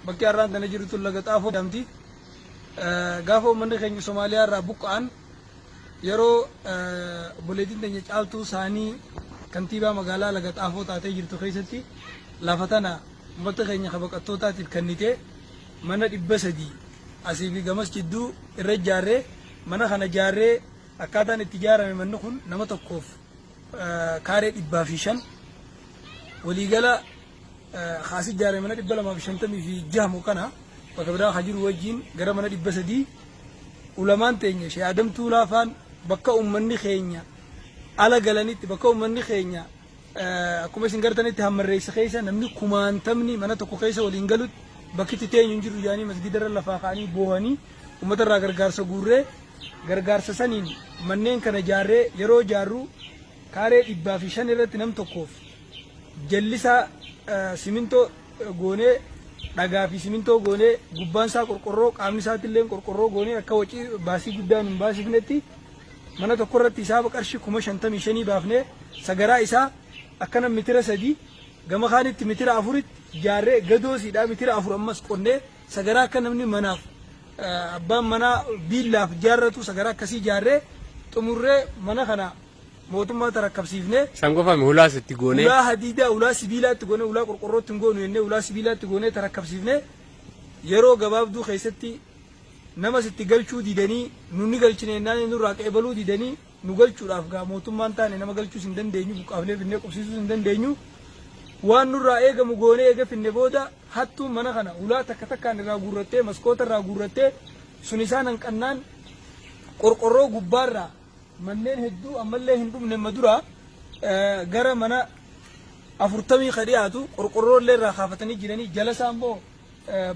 Bakki har'aan tana jirru tun Laga Xaafoo jedhamti. Gaafa uummanni keenya Somaaliyaa irraa buqqa'an yeroo obboleettiin teenya Caaltuu Saanii kantiibaa magaalaa Laga Xaafoo taatee jirtu keessatti lafa tana uummata keenya ka baqattootaatiif kennitee mana 300 asii fi gamas jidduu irra ijaarree, mana kana ijaarree akkaataan itti ijaarame manni kun nama tokkoof kaaree 105, waliigala kaasi ijaarame mana 256 moo kana bakka biraa ka jiru wajjin gara mana 300. Ulamaan teenya Shee Adam Tuulaa faan bakka ummanni keenya ala galanitti, bakka ummanni keenya akkuma isin gartanitti hammarreessa keessa namni kumaantamni mana tokko keessa waliin galutti, bakki itti teenyu hin jiru jedhanii masgiida irra lafaa ka'anii boohanii ummata irraa gargaarsa guurree, gargaarsa saniin manneen kana ijaarree, yeroo ijaarru kaaree 105 irratti nam tokkoof jallisaa simintoo goonee, dhagaa fi simintoo goonee, gubbaan isaa qorqorroo, qaamni isaatti qorqorroo goonee, akka wacii baasii guddaa nun baasifnetti mana tokko irratti hisaaba qarshii 55,000 baafnee, sagaraa isaa akkana mitira 3 gama kaanitti mitira 4tti ijaarree, gadoo siidhaa mitira 4 ammas qonnee, sagaraa akka namni manaaf abbaan manaa biillaaf ijaarratu sagaraa akkasii ijaarree xumurree mana kana mootummaa tarakkabsiifnee. San qofame hulaas itti goonee. Hulaa hadiidaa, hulaa sibiilaa itti goonee, hulaa qorqorrootti hin goonu jennee hulaa sibiilaa itti goonee tarakkabsiifnee, yeroo gabaabduu keessatti namas itti galchuu didanii, nu ni galchine jennaan nurraa qeebaluu didanii, nu galchuudhaaf gaa mootummaan taane nama galchuus hin dandeenyu, buqqaafnee finnee qubsiisuus hin dandeenyu. Waan nurraa eegamu goonee eega finne booda hattuun mana kana hulaa takka takkaan irraa guurrattee, maskoota irraa guurrattee, sun isaan hanqannaan qorqorroo gubbaarraa manneen hedduu ammallee hin dhumne, amma dura gara mana 40 ka dhiyaatu qorqorroo illee irraa kaafatanii jiranii, jala isaa immoo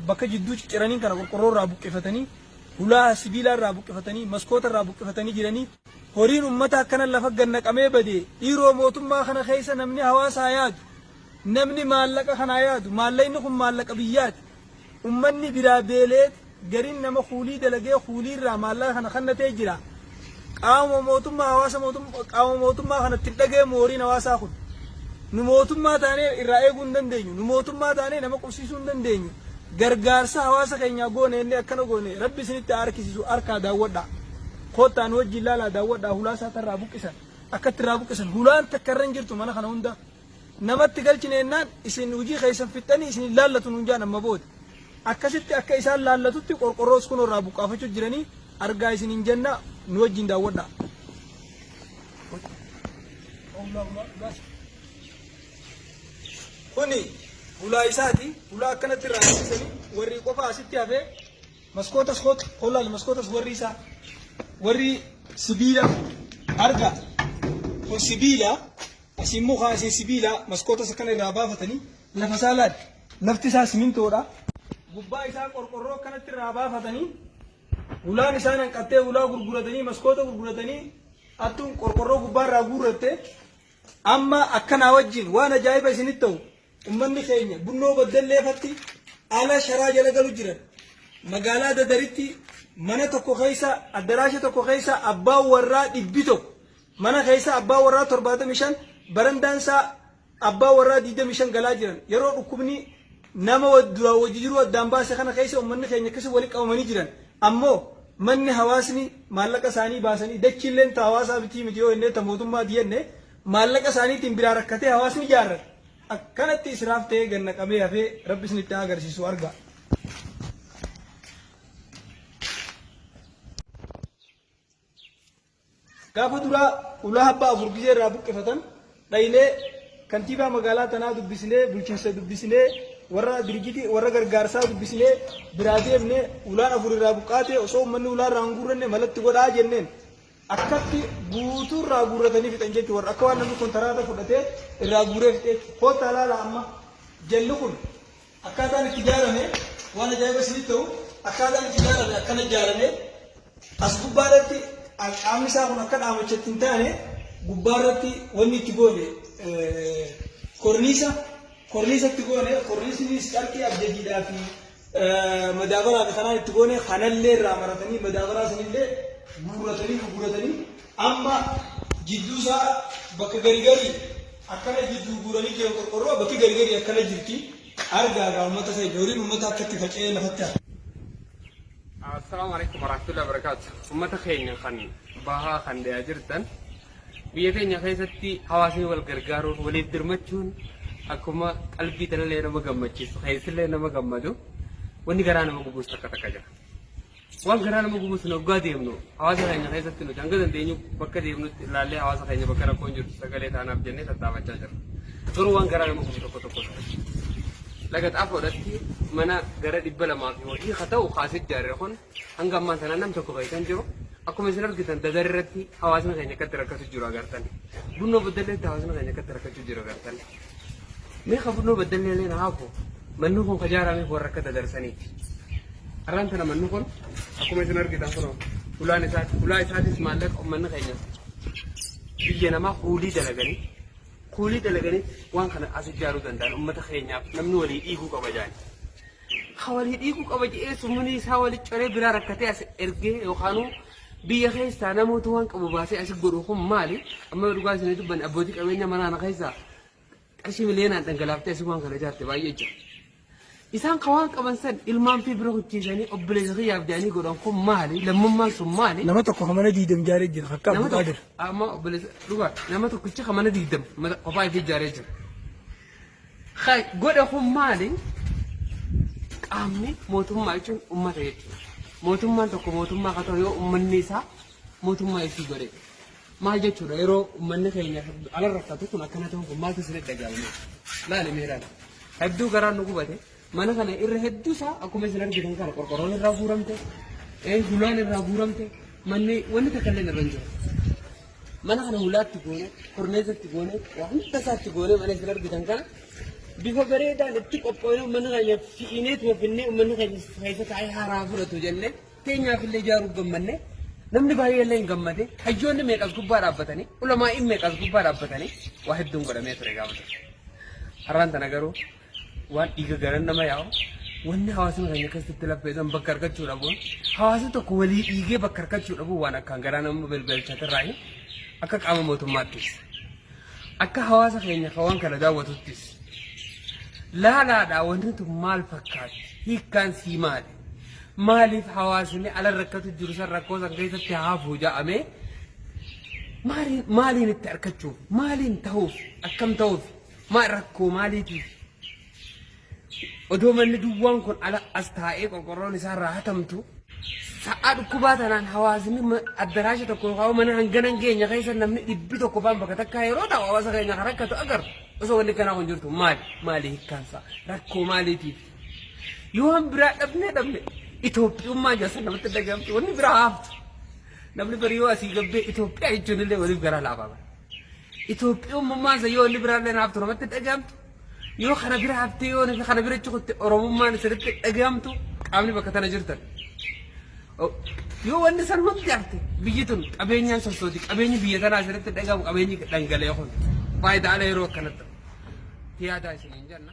bakka jidduu cicciraniin kana qorqorroo irraa buqqifatanii, hulaa sibiilaa irraa buqqifatanii, maskoota irraa buqqifatanii jiranii. Horiin ummata akkana lafa gannaqamee bade. Dhiiroo, mootummaa kana keessa namni hawaasaa yaadu, namni maallaqa kanaa yaadu, maallaqni kun maallaqa biyyaati. Ummanni biraa beeleet, gariin nama kuulii dalagee kuulii irraa maallaqa kana kannatee jira. Qaama mootummaa hawaasa mootummaa qaama mootummaa kanatti hin dhaga'amu horiin hawaasaa kun. Nu mootummaa taanee irraa eeguu hin dandeenyu. Nu mootummaa taanee nama qubsiisuu hin dandeenyu. Gargaarsa hawaasa keenyaa goone inni akkana goone, Rabbi isinitti haa harkisiisu. Harkaa daawwadhaa. Koottaa nu wajjin laalaa, daawwadhaa hulaa isaa tarraa buqqisan. Akkatti irraa buqqisan, hulaan takka irra hin jirtu. Mana kana hunda namatti galchine jennaan, isin hojii keessan fixxanii isin hin laallatu nuun jaan. Amma booda akkasitti akka isaan laallatutti qorqorroos kunoo irraa buqqaafachuu jiranii, argaa isin hin jenna, nu wajjin daawwadhaa. Kuni hulaa isaati. Hulaa akkanatti irraa buqqisanii, warri qofa asitti hafee maskootas kootu hollaal, maskootas warri isaa warri sibiila argaa, kun sibiila, asiin muka, asiin sibiila, maskootas akkana irraa baafatanii. Lafa isaa laal, lafti isaa simintoodha. Gubbaa isaa qorqorroo akkanatti irraa baafatanii, hulaan isaan hanqattee hulaa gurguratanii, maskoota gurguratanii, hattuun qorqorroo gubbaa irraa guurratte. Amma akkanaa wajjin waan ajaa'iba isinitti ta'u, ummanni keenya Bunnoo Baddalleefatti ala sharaa jala galu jiran. Magaalaa Dadaritti mana tokko keessa, addaraasha tokko keessa abbaan warraa 100, mana keessa abbaan warraa 75, barandaan isaa abbaa warraa 25 galaa jiran. Yeroo dhukkubni nama duraan wajji jiruu addaan baase kana keessa ummanni keenya akkasi walitti qabamanii jiran. Ammoo manni hawaasni maallaqa isaanii baasanii, dachiilleen ta hawaasaa bitii miti yoo jennee, ta mootummaati jenne, maallaqa isaaniitiin biraa rakkatee hawaasni ijaarrate akkanatti israaf ta'ee gannaqamee hafee, Rabbi isinitti haa agarsiisu, argaa. Gaafa duraa ulaa abbaa afur gizee irraa buqqifatan dhaynee kantiibaa magaalaa tanaa dubbisnee, bulchiinsa dubbisnee, warra dirjitii warra gargaarsaa dubbisnee biraa deemnee, ulaan afur irraa buqqaatee osoo uummanni ulaa irraa hin guurranne malatti godhaa jenneen, akkatti guutuu irraa guurratanii fixan jechuudha. Warra akka waan namni kontaraata fudhatee irraa guuree fixee. Koottaa laala, amma jalli kun akkaataan itti ijaarame waan ajaa'iba isinitti ta'u. Akkaataan itti ijaarame akkana ijaarame. As gubbaarratti qaamni isaa kun akka dhaamachatti hin taane gubbaarratti wanni itti goone korniisa, korniisa itti goone. Korniisnis carqii abjadiidhaa fi madaabaraa fi kanaan itti goone. Kanallee irraa maratanii, madaabaraa sanillee guurratanii gurguratanii, amma jidduu isaa bakka gari garii akkana jidduu guuranii jiran. Qorqorroo bakki gari garii akkana jirti. Argaa gaa uummata keenya horiin uummata akkatti faca'ee lafatti hafe. Assalaamu alaikum warahmatullahi wabarakatuh. Uummata keenya kan bahaa kan dhiyaa jirtan biyya keenya keessatti hawaasni wal gargaaruun waliif dirmachuun akkuma qalbii tanallee nama gammachiisu keessillee nama gammadu wanni garaa nama gubuus takka takka jira. Waan garaa nama gubus nu hoggaa deemnu hawaasa keenya keessatti nuti hanga dandeenyu bakka deemnutti ilaallee hawaasa keenya bakka rakkoon jirtu sagalee taanaaf jennee tattaafachaa jirra. Garuu waan garaa nama gubu tokko tokko jira. Laga xaafoodhatti mana gara 200 fi wahii haa ta'u kaasee ijaarre kun hanga ammaan tanaa nam tokko keessa hin jiru. Akkuma isin argitan dadar irratti hawaasni keenya akkatti rakkatu jiru agartan. Bunnoo baddalleetti hawaasni keenya akkatti rakkachuu jiru agartan. Mee ka bunnoo baddallee illee na hafu manni kun ka ijaarameef warra akka dadarsaniiti. Har'aan tana manni kun akkuma isin argitan kunoo ulaan isaa ulaa isaatis maallaqa uummanni keenya biyya namaa kuulii dalaganii kuulii dalaganii waan kana as ijaaruu danda'an uummata keenyaaf namni walii dhiiguu qaba jedhani. Ka walii dhiiguu qaba jedhee summunii isaa wali coree biraa rakkatee as ergee yookaanuu biyya keessaa namoota waan qabu baasee asi godhu kun maali? Amma dhugaa isinii dubbanne abbootii qabeenya mana kana keessaa qarshii miliyoonaan dhangalaaftee asii waan kana ijaarte baay'ee jira. Isaan ka waan qaban san ilmaan fi bira kuchiisanii obboleessa kiyyaaf jedhanii godhan kun maali? Lammummaan sun maali? Nama tokko ka mana diidam ijaaree jira akka Nama Abdulqaadir. tokko amma obboleessa dhugaa nama tokkicha ka mana diidam kophaa ifii ijaaree jira. Ka godhe kun maali? Qaamni mootummaa jechuun ummata jechuudha. Mootummaan tokko mootummaa ka ta'u yoo ummanni isaa mootummaa isii godhe. Maal jechuudha yeroo ummanni keenya ala rakkatu kun akkana ta'uun kun maaltu isinitti dhaga'ama? Laali mee laali. Hedduu garaan nu gubate. Mana kana irra hedduu isaa akkuma isin argitan kana qorqorroon irraa guuramte, hulaan irraa guuramte, manni wanni takka illee irra hin jiru. Mana kana hulaatti goone, korneesatti goone, waa hunda isaatti goone mana isin argitan kana bifa bareedaan itti qophoofne uummanni keenya fi'ineetuma finnee uummanni keenya keessa taa'ee haaraa fudhatu jennee teenyaaf illee ijaaruuf gammanne namni baay'ee illee hin gammade hayyoonni meeqas gubbaa dhaabbatanii ulamaa'iin meeqas gubbaa dhaabbatanii waa hedduun godhamee ture gaafa ture. Har'aan tana garuu waan dhiiga garan nama yaa'u wanni hawaasni keenya keessatti laffeessan bakka argachuu dhabuun hawaasni tokko walii dhiigee bakka argachuu dhabuun waan akkaan garaa nama belbelchatirraa akka qaama mootummaattis akka hawaasa keenya kan waan kana daawwatuttis laalaadhaa wanti tun maal fakkaatti hiikkaan sii maali maaliif hawaasni ala rakkatu jiru san rakkoo san keessatti haafuu ja'amee maaliin maaliin itti argachuuf maaliin ta'uuf akkam ta'uuf Maal rakkoo maaliitiif? Odoo manni duwwaan kun ala as taa'ee qorqorroon isaa irraa hatamtu sa'aa dhukkubaa tanaan hawaasni addaraasha tokko yookaan mana hangana hin geenye keessa namni 100 faan bakka takkaa yeroo ta'u hawaasa keenya kan rakkatu agarru. Osoo wanni kanaa kun jirtu maali? Maali hiikkaansaa? Rakkoo maaliitiif? Yoo waan biraa dhabne dhabne Itoophiyummaa jasa namatti dhagahamtu wanni biraa haftu. Namni bari yoo asii gabbee Itoophiyaa jechuun illee waliif garaa laafaa bara. Itoophiyummaan isa yoo inni biraallee naaf ture namatti dhagahamtu yoo kana bira haftee yoo inni kana bira cukutte Oromummaan isinitti dhagahamtu qaamni bakka tana jirtan. Yoo wanni san hundi hafte biyyi tun qabeenyaan sossooti qabeenyi biyya tanaa isinitti dhagahamu qabeenyi dhangala'e kun faayidaa ala yeroo akkanatti. Tiyaataa isiniin jenna.